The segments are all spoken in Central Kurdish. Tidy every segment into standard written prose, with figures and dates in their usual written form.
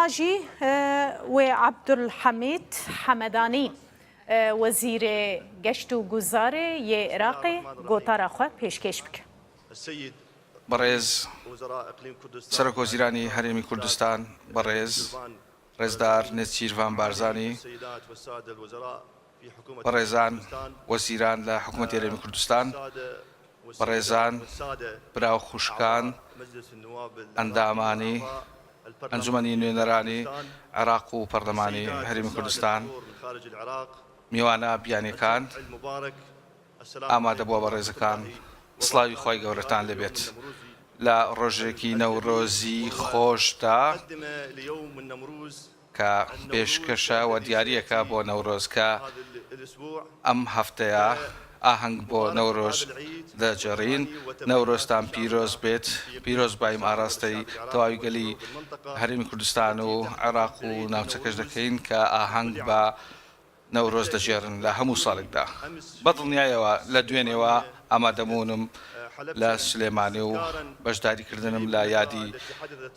Jî wê Ebdulhemîd Hemedanî Wezîrê Geşt û Guzarê yê Iraqê gotara xwe pêşkêş bike. بەڕێز سەرۆکوەزیرانی هەرێمی کوردستان، بەڕێز ڕێزدار نێچیرڤان بارزانی، بەڕێزان وەزیران لە حکومەتی هەرێمی کوردستان، بەڕێزان برا و خوشکان، ئەندامانی ئەنجومەنی نوێنەرانی عێراق و پەرلەمانی هەرێمی کوردستان، میوانە بیانیەکان، ئامادەبووە بەڕێزەکان، سڵاوی خوای گەورەتان لێبێت لە ڕۆژێکی نەورۆزی خۆشدا. کە پێشکەشە و دیارییەکە بۆ نەورۆز کە ئەم هەفتەیە ئاهەنگ بۆ نەورۆز دەگێڕین، نەورۆزتان پیرۆز بێت، پیرۆزباییم ئاراستەی تەواوی گەلی هەرێمی کوردستان و عێراق و ناوچەکەش دەکەین کە ئاهەنگ بە نەورۆز دەگێڕن لە هەموو ساڵێکدا. بە دڵنیایەوە لە دوێنێوە ئامادەبوونم لە سلێمانی و بەشداریکردنم لە یادی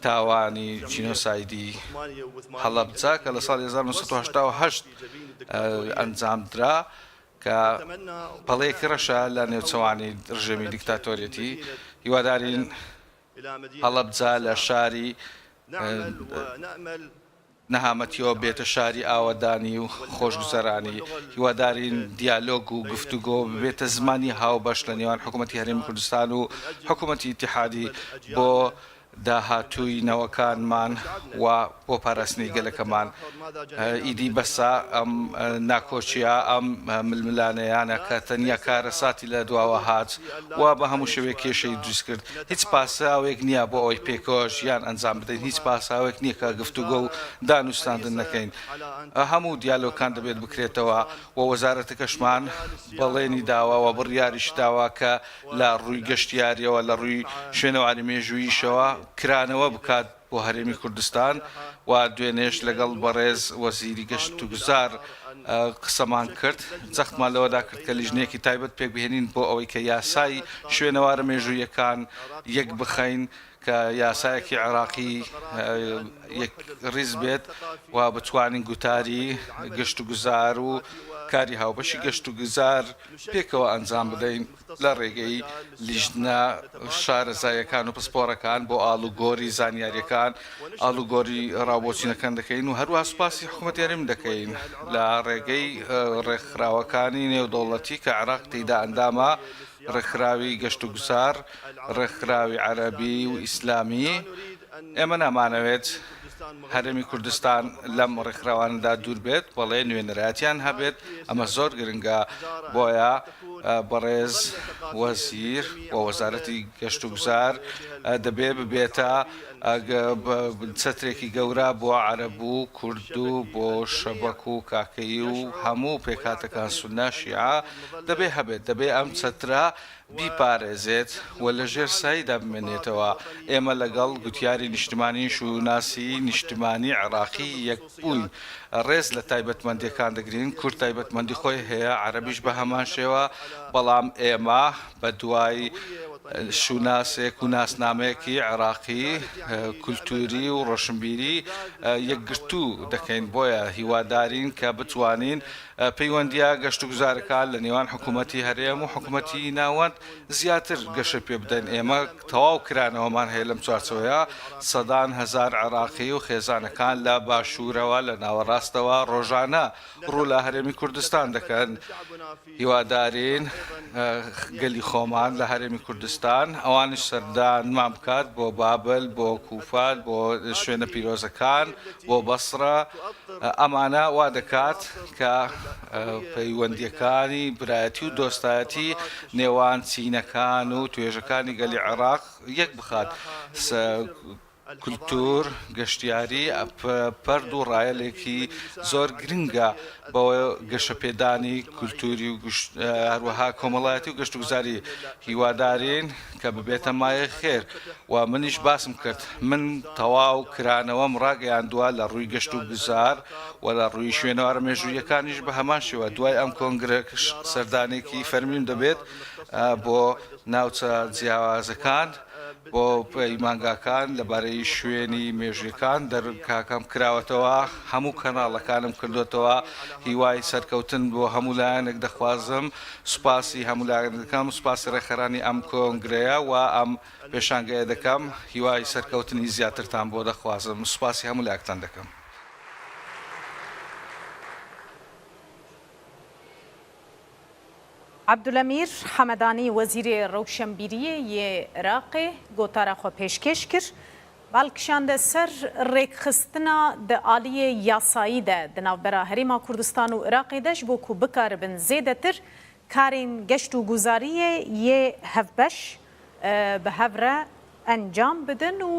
تاوانی جینۆسایدی هەڵەبجە کە لە ساڵی 1988 ئەنجامدرا کە پەڵەیەکی ڕەشە لە نێوچەوانی ڕژێمی دیکتاتۆریەتی هیوادارین هەڵەبجە لە شاری نەهامەتیەوە بێتە شاری ئاوەدانی و خۆشگوزەرانی، هیوادارین دیالۆگ و گفتوگۆ ببێتە زمانی هاوبەش لە نێوان حکوومەتی هەرێمی کوردستان و حکوومەتی ئیتیحادی بۆ داهاتووی نەوەکانمان و بۆ پاراستنی گەلەکەمان. ئیدی بەسە ئەم ناکۆکییە، ئەم ململانێیانە کە تەنیا کارەساتی لە دواوە هات و بە هەموو شێوەیەک کێشەی دروست کرد. هیچ پاساوێک نییە بۆ ئەوەی پێکەوە ژیان ئەنجام بدەین، هیچ پاساوێک نییە کە گفتوگۆ و دانوستاندن نەکەین. هەموو دیالۆگکان دەبێت بکرێتەوە و وەزارەتەکەشمان بەڵێنی داوە و بڕیاریشی داوە کە لە ڕووی گەشتیارییەوە، لە ڕووی شوێنەواری مێژووییشەوە کرانەوە بکات بۆ هەرێمی کوردستان و دوێنێش لەگەڵ بەڕێز وەزیری گەشتوگوزار قسەمان کرد، جەختمان لەوەدا کرد کە لیژنەیەکی تایبەت پێکبهێنین بۆ ئەوەی کە یاسای شوێنەوارە مێژووییەکان یەکبخەین کە یاسایەکی عێراقی یەکڕیز بێت و بتوانین گوتاری گەشتوگوزار و کاری هاوبەشی گەشتوگوزار پێکەوە ئەنجام بدەین لە ڕێگەی لیژنە شارەزایەکان و پسپۆڕەکان بۆ ئاڵوگۆری زانیاریەکان ئاڵوگۆری ڕاوبۆچینەکان دەکەین و هەروەها سوپاسی حکوومەتی هەرێم دەکەین لە ڕێگەی ڕێکخراوەکانی نێودەوڵەتی کە عێراق تێیدا ئەندامە ڕێکخراوی گەشتوگوزار، ڕێکخراوی عەرەبی و ئیسلامی، ئێمە نامانەوێت هەرێمی کوردستان لەم ڕێکخراوانەدا دوور بێت، بەڵێ نوێنەرایەتیان هەبێت، ئەمە زۆر گرنگە، بۆیە بەڕێز وەزیر و وەزارەتی گەشتوگوزار دەبێ ببێتە چەترێکی گەورە بۆ عەرەب و کورد و بۆ شەبەک و کاکەیی و هەموو پێکهاتەکان سوننە، شیعە، دەبێ هەبێت، دەبێ ئەم چەترە بیپارێزێت و لە ژێر سایەیدا بمێنێتەوە. ئێمە لەگەڵ گوتیاری نیشتمانی شوناسی نیشتمانی عێراقی یەکبووین. ڕێز لە تایبەتمەندییەکان دەگرین، کورد تایبەتمەندی خۆی هەیە، عەرەبیش بە هەمان شێوە، بەڵام ئێمە بە دوای شوناسێک و ناسنامەیەکی عێراقی کولتووری و ڕۆشنبیری یەکگرتوو دەکەین، بۆیە هیوادارین کە بتوانین پەیوەندییە گەشتوگوزارەکان لە نێوان حکوومەتی هەرێم و حکوومەتی ناوەند زیاتر گەشە پێ بدەین، ئێمە تەواو کرانەوەمان هەیە لەم چوارچێوەیە، سەدان هەزار عێراقی و خێزانەکان لە باشوورەوە لە ناوەڕاستەوە ڕۆژانە ڕوو لە هەرێمی کوردستان دەکەن، هیوادارین گەلی خۆمان لە هەرێمی کوردستان ئەوانیش سەردانمان بکات بۆ بابل، بۆ کوفە، بۆ شوێنە پیرۆزەکان، بۆ بەسڕە، ئەمانە وا دەکات کە پەیوەندییەکانی برایەتی و دۆستایەتی نێوان چینەکان و توێژەکانی گەلی عێراق یەک بخات. کولتوور، گەشتیاری، پرد و ڕایەلێکی زۆر گرنگە بۆ گەشەپێدانی کولتووری و هەروەها کۆمەڵایەتی و گەشتوگوزاری، هیوادارین کە ببێتە مایەی خێر و منیش باسم کرد من تەواو کرانەوەم ڕاگەیاندووە لە ڕووی گەشتوگوزار و لە ڕووی شوێنەوارە مێژووییەکانیش بە هەمان شێوە دوای ئەم کۆنگرەش سەردانێکی فەرمیم دەبێت بۆ ناوچە جیاوازەکان. بۆ پەیمانگاکان لەبارەی شوێنی مێژوویەکان دەرگاکەم کراوەتەوە، هەموو کەناڵەکانم کردووەتەوە، هیوای سەرکەوتن بۆ هەموو لایەنێک دەخوازم، سوپاسی هەموو لایەنێک دەکەم، سوپاسی ڕێکخەرانی ئەم کۆنگرەیە و ئەم پێشانگەیە دەکەم، هیوای سەرکەوتنی زیاترتان بۆ دەخوازم، سوپاسی هەموو لایەکتان دەکەم. عەبدولئەمیر حەمەدانی وەزیرê Rewşenbîriyê yê Iraqê gotara xwe pêşkêş kir، bal kişande ser rêkxistina di aliyê yasayî de di navbera Herêma Kurdistan û Iraqê de ji bo ku bikaribin zêdetir karên geşt û guzariyê yê hevbeş bi hev re encam bidin û.